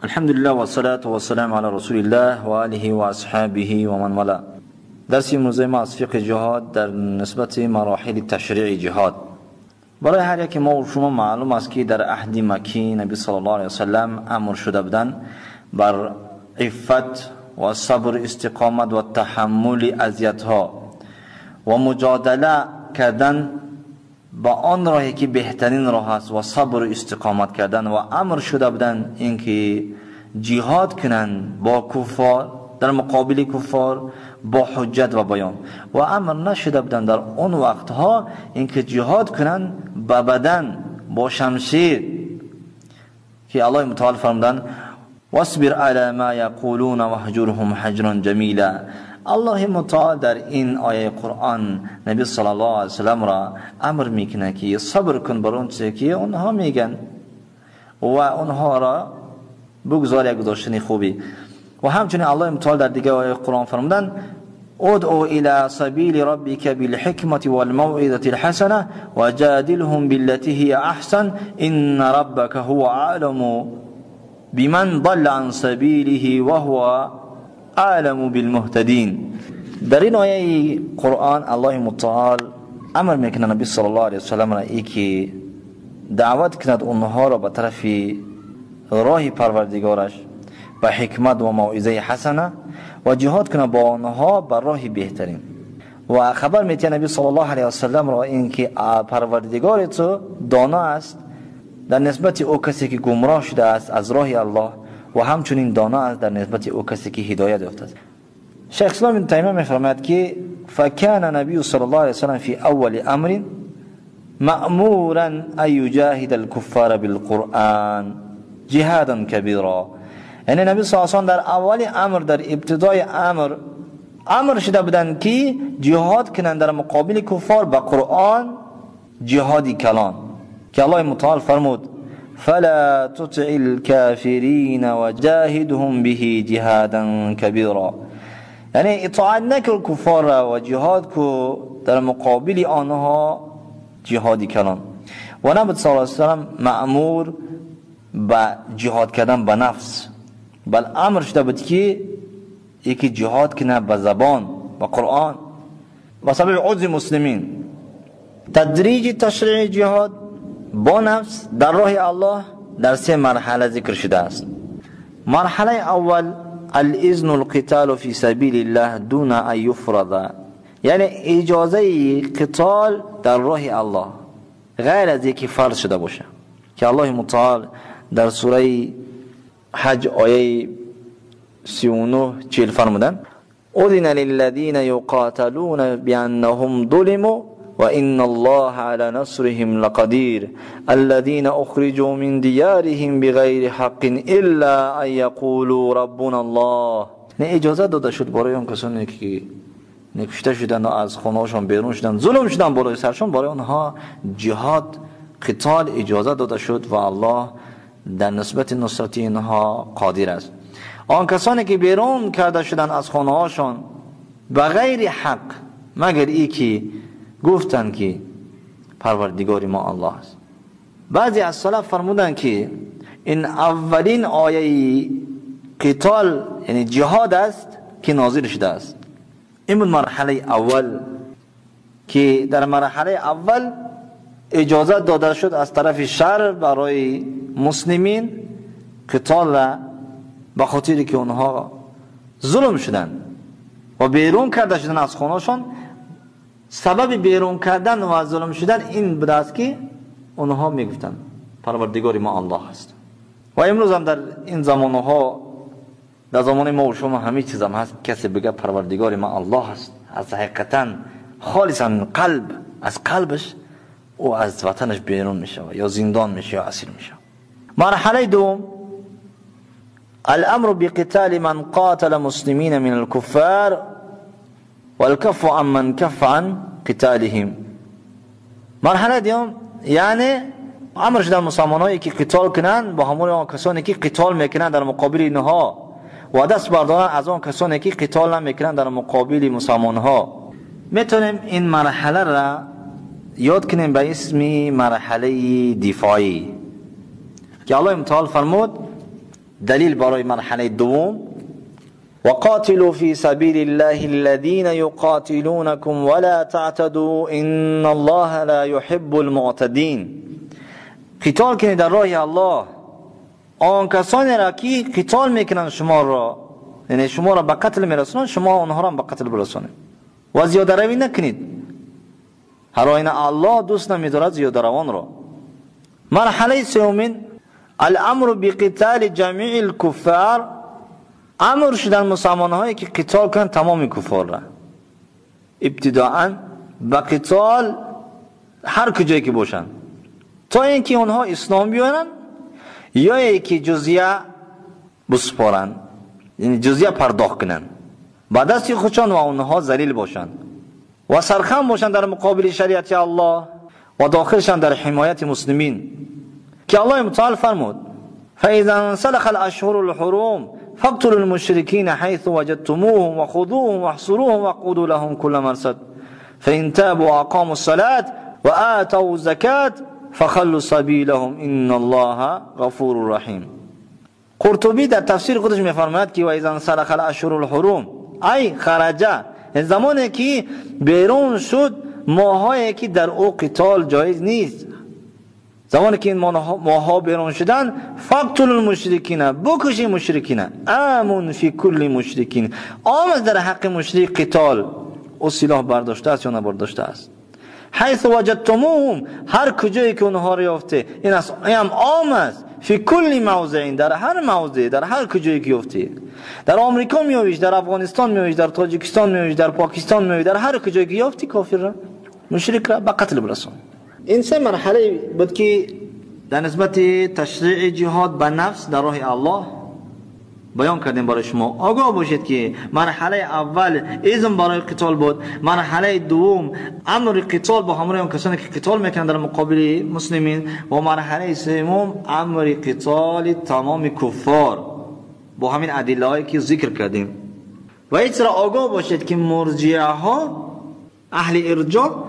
الحمد لله والصلاة والسلام على رسول الله و آله و اصحابه و من والاه. درس امروزه ما از فقه جهاد در نسبت مراحل تشریع جهاد. برای هر یک ما و شما معلوم است که در عهد مکی نبی صلی الله علیه وسلم امر شده بودند بر عفت و صبر، استقامت و تحمل اذیت‌ها و مجادله کردن با آن راهی که بهترین راه است و صبر و استقامت کردن و امر شده بودند اینکه جهاد کنند با کفار، در مقابل کفار با حجت و بیان، و امر نشده بودند در آن وقتها اینکه جهاد کنند با بدن، با شمشیر، که الله متعال فرمودند واصبر على ما یقولون واهجرهم هجرا جمیلا. الله متعال در این آیه قرآن نبی صلی الله علیه وسلم را امر میکنه که صبر کن بر اون چیزی که اونها میگن و اونها را بگذار یک گذاشتن خوبی. و همچنین الله متعال در دیگه آیه قرآن فرمودن ادعو الى سبیل ربک بالحکمة والموعظة الحسنة وجادلهم بالتي هي احسن ان ربک هو اعلم بمن ضل عن سبیله وهو اعلم بالمهتدین. در این آیه قرآن الله متعال امر میکنه نبی صلی الله علیه وسلم را ای که دعوت کند اونها را به طرف راه پروردگارش به حکمت و موعظه حسنه و جهاد کنه با آنها بر راه بهترین. و خبر میده نبی صلی الله علیه وسلم را این که پروردگار تو دانا است در نسبت او کسی که گمراه شده است از راه الله، و همچنین دانا است در نسبت او کسی که هدایت یافته است. شیخ اسلام ابن تیمیه میفرماید که فکان نبی صلی الله علیه وسلم فی اول امر مأمورا ان یجاهد الكفار بالقرآن جهادا کبیرا. یعنی نبی صلی الله علیه وسلم در اول امر، در ابتدای امر، امر شده بودند که جهاد کنند در مقابل کفار با قرآن، جهادی کلان، که الله متعال فرمود فلا تطع الكافرین وجاهدهم به جهادا کبیرا. یعنی اطاعت نکن کفار را و جهاد کو در مقابل آنها جهادی کلان. و نبی صلی الله علیه وسلم مأمور به جهاد کردن به نفس، بل امر شده بود که یکی جهاد کنه به زبان، به قرآن، و سبب عجز مسلمین. تدریج تشریع جهاد با نفس در راه الله در سه مرحله ذکر شده است. مرحله اول الاذن القتال فی سبیل الله دون ان یفرض، یعنی اجازه قتال در راه الله غیر از اینکه فرض شده باشه، که الله متعال در سوره حج آیه 39 40 فرمودن اذن للذین یقاتلون بانهم ظلموا وإن الله على نصرهم لقدير الذين أخرجوا من ديارهم بغير حق إلا أن يقولوا ربنا الله. نه اجازه داده شد برای اون کسانی که نکشته شدن و از خونه‌هاشون بیرون شدن، ظلم شدن بالای سرشون، برای اونها جهاد، قتال اجازه داده شد و الله در نسبت نصرت اینها قادر است. آن کسانی که بیرون کرده شدن از خونه‌هاشون بغیر حق، مگر ای که گفتند که پروردگار ما الله است. بعضی از سلف فرمودند که این اولین آیه قتال یعنی جهاد است که نازل شده است. این بود مرحله اول که در مرحله اول اجازه داده شد از طرف شرع برای مسلمین قتال را، به خاطر که اونها ظلم شدند و بیرون کرده شدن از خونه‌شون. سبب بیرون کردن و ظلم شدن این بوده است که اونها میگفتند پروردگار ما الله است. و امروز هم در این زمانها، در زمان ما و شما همه چیز هم هست، کسی بگه پروردگار ما الله است، از حقیقتا خالصا قلب، از قلبش او از وطنش بیرون میشه یا زندان میشه یا اسیر میشه. مرحله دوم الامر بقتال من قاتل مسلمین من الكفار والکف عن من کف عن قتالهم. مرحله دوم یعنی امر شدن مسلمانایی که قتال کنند با همون آن کسانی که قتال میکنند در مقابل اینها، و دست بردارن از آن کسانی که قتال نمیکنند در مقابل مسلمان ها. میتونیم این مرحله را یاد کنیم به اسم مرحله دفاعی که الله متعال فرمود دلیل برای مرحله دوم: وقاتلوا في سبيل الله الذين يقاتلونكم ولا تعتدوا إن الله لا يحب المعتدين. قتال کنید در راه الله آن کسانی را که قتال میکنند شما را، یعنی شما را به قتل میرسونند، شما آنها را به قتل برسونید و زیاده روی نکنید. هر آینه الله دوست نمیدارد زیاده روان را. مرحله سومین: الامر بقتال جمیع الکفار، امر شدن مسلمان هایی که قتال کنند تمام کفار را، ابتداعا به قتال هر کجایی که باشند تا اینکه آنها اسلام بیارند یا اینکه جزیه بسپارند، یعنی جزیه پرداخت کنند با دست خودشان و آنها ذلیل باشند و سرخم باشند در مقابل شریعت الله و داخلشان در حمایت مسلمین، که الله متعال فرمود: فإذا انسلخ الأشهر الحرم فاقتلوا المشركين حيث وجدتموهم وخذوهم واحصروهم واقعدوا لهم كل مرصد فإن تابوا وأقاموا الصلاة وآتوا الزكاة فخلوا سبيلهم إن الله غفور رحیم. قرطبی در تفسیر خودش می‌فرماید که و اذا انسلخ الأشهر الحرم ای خرج، زمانی که بیرون شد ماهایی که در او قتال جایز نیست، زمانی که این ماها بیرون شدن، فاقتلوا المشرکین، بکشید مشرکین، امون فی کل مشرکین، آمد در حق مشرک قتال، او سلاح برداشته است یا نبرداشته است، حیث وجدتموهم، هر کجایی که اونها را یافته، این هم عام است، فی کل موضع، در هر موضع، در هر کجایی که یافته، در آمریکا می‌یابیش، در افغانستان می‌یابیش، در تاجیکستان می‌یابیش، در پاکستان می‌یابیش، در هر کجایی که یافتی کافر را، مشرک را به قتل برسان. این سه مرحله بود که در نسبت تشریع جهاد به نفس در راه الله بیان کردیم برای شما. آگاه باشید که مرحله اول اذن برای قتال بود، مرحله دوم امر قتال با همراه آن کسانی که قتال میکنند در مقابل مسلمین، و مرحله سوم امر قتال تمام کفار با همین ادله هایی که ذکر کردیم. و این را آگاه باشید که مرجعه ها اهل ارجاع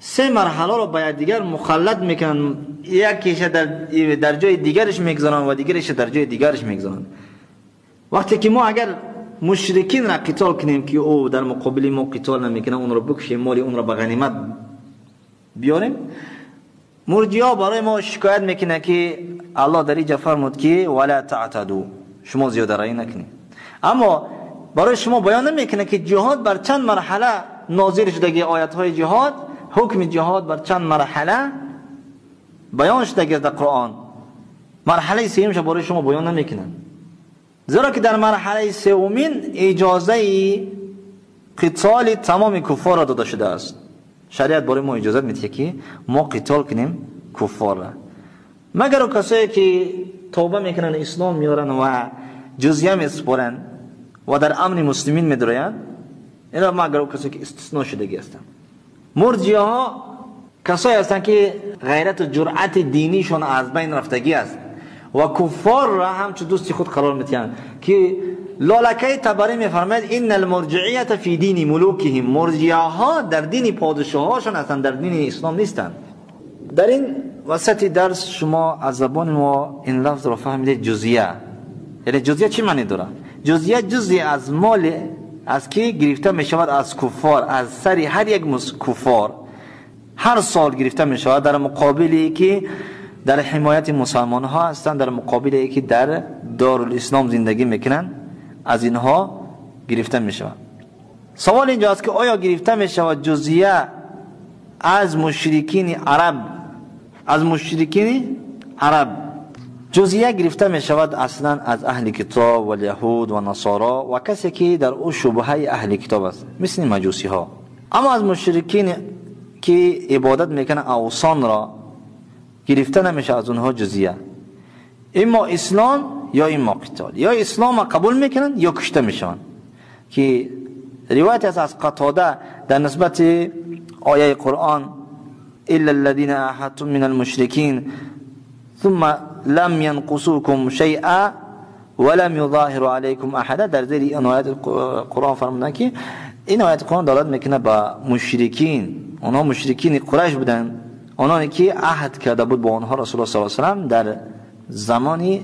سه مرحله را باید دیگر مخلط میکنن، یکیش در جای دیگرش میگذارن و دیگرش در جای دیگرش میگذارن. وقتی که ما اگر مشرکین را قتال کنیم که او در مقابل ما قتال نمیکنه، اون را بکشیم، مال اون را به غنیمت بیاریم، مرجیا برای ما شکایت میکنه که الله در اینجا فرمود که ولا تعتدوا، شما زیاده روی نکنید. اما برای شما بیان نمیکنه که جهاد بر چند مرحله نازل شده، آیت های جهاد، حکم جهاد بر چند مرحله بیان شده در قرآن. مرحله سومش برای شما بیان نمیکنن، زیرا که در مرحله سومین اجازه قتال تمام کفار را داده شده است. شریعت برای ما اجازه میده که ما قتال کنیم کفار را، مگر کسایی که توبه میکنن، اسلام میارن و جزیه میسپارن و در امن مسلمین میدرویند، اینا مگر کسایی که استثناء شدگی هستند. مرجیه ها کسایی هستند که غیرت و جرأت دینیشون از بین رفتگی است و کفار را همچون دوستی خود قرار میدهند که لالکه طبری میفرماید ان المرجعیه فی دین ملوکهم، مرجعه ها در دین پادشاهاشون هستند، در دین اسلام نیستند. در این وسط درس شما از زبان ما این لفظ را فهمیدید، جزیه. یعنی جزیه چی معنی داره؟ جزیه جزئی از مال از کی گرفته می شود؟ از کفار، از سر هر یک کفار هر سال گرفته می شود، در مقابلی که در حمایت مسلمان ها هستند، در مقابل که در دارالاسلام زندگی میکنند، از اینها گرفته می شود. سوال اینجا است که آیا گرفته می شود جزیه از مشرکین عرب؟ از مشرکین عرب جزیه گرفته می شود اصلا از اهل کتاب و یهود و نصارا و کسی که در او شبهه اهل کتاب است، مثل مجوسی ها. اما از مشرکین که عبادت میکنن اوثان را گرفته نمیشه از اونها جزیه، اما اسلام یا اما قتال، یا اسلام قبول میکنن یا کشته میشن. که روایت است از قتاده در نسبت آیه قرآن الا الذين عاهدتم من المشركين ثم لم ينقصوكم شيئا ولم يظاهروا عليكم احدا، در زیر این آیت قرآن فرمودن که این آیت قرآن دلالت میکنه به مشرکین، آنها مشرکین قریش بودن، آنانی که عهد کرده بود با آنها رسول الله صلی الله علیه و سلم در زمان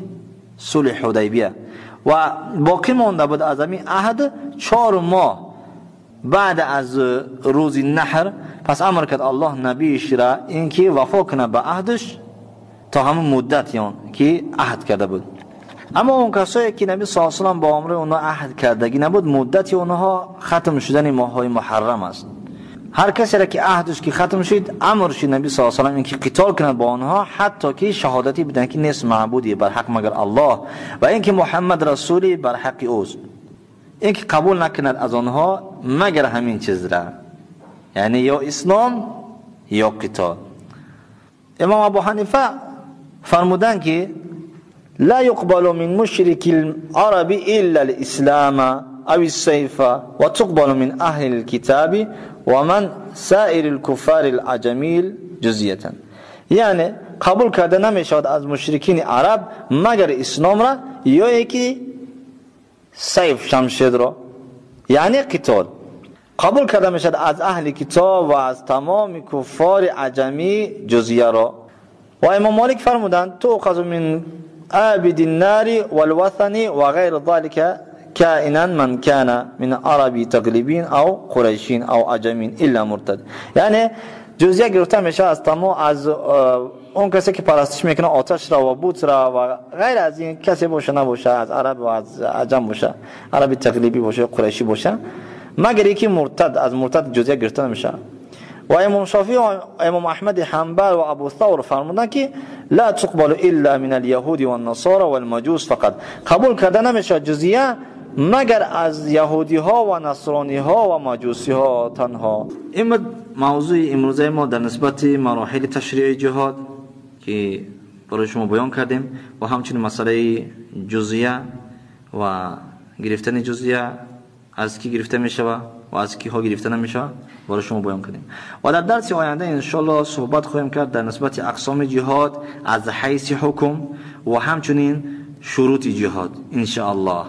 صلح حدیبیه و باقی مانده بود از همین عهد 4 ماه بعد از روز نحر. پس امر کرد الله نبیش را اینکه وفا کنه به عهدش تا همون مدت یان که عهد کرده بود. اما اون کسایی که نبی صلی الله علیه و سلم با امر اونها عهد کردگی نبود، مدت اونها ختم شدن ماه‌های محرم است. هر کسی را که عهدش که ختم شد، امر شد نبی صلی الله علیه و سلم اینکه قتال کند با آنها حتی که شهادتی بدن که نیست معبودی بر حق مگر الله و اینکه محمد رسولی بر حق اوست. اینکه قبول نکند از آنها مگر همین چیز را، یعنی یا اسلام یا قتال. امام ابو حنیفه فرمودند که لا يقبل من مشرك العرب إلا الإسلام أو السيف وتقبل من أهل الكتاب ومن سائر الكفار العجميل جزية. یعنی قبول کرده نمیشود از مشرکین عرب مگر اسلام را یا یکی سیف شمشیر را، یعنی قتال. قبول کرده میشود از اهل کتاب و از تمام کفار عجمی جزیه را. و امام مالک فرمودند تؤخذ من عابد النار والوثن وغير ذلك كائنا من كان من عربي تغلبين او قريشين او عجمين الا مرتد. یعنی جزیه گرفته میشه از تمام از اون کسی که پرستش میکنه آتش را و بت را و غیر از این کسی باشه نباشه، از عرب و از عجم باشه، عربی تغلیبی باشه، قریشی باشه، مگر یکی مرتد، از مرتد جزیه گرفته نمیشه. و امام شافعی و امام احمد حنبل و ابو ثور فرمودند که لا تقبل الا من اليهود والنصارى والمجوس فقط. قبول کرده نمیشه جزیه مگر از یهودی ها و نصرانی ها و مجوسی ها تنها. این موضوع امروزه ما در نسبت مراحل تشریع جهاد که برای شما بیان کردیم و همچنین مسئله جزیه و گرفتن جزیه از کی گرفته میشه و از کی ها گرفته نمیشه برای شما بیان کردیم. و در درس آینده انشالله صحبت خواهیم کرد در نسبت اقسام جهاد از حیث حکم و همچنین شروط جهاد انشاءالله.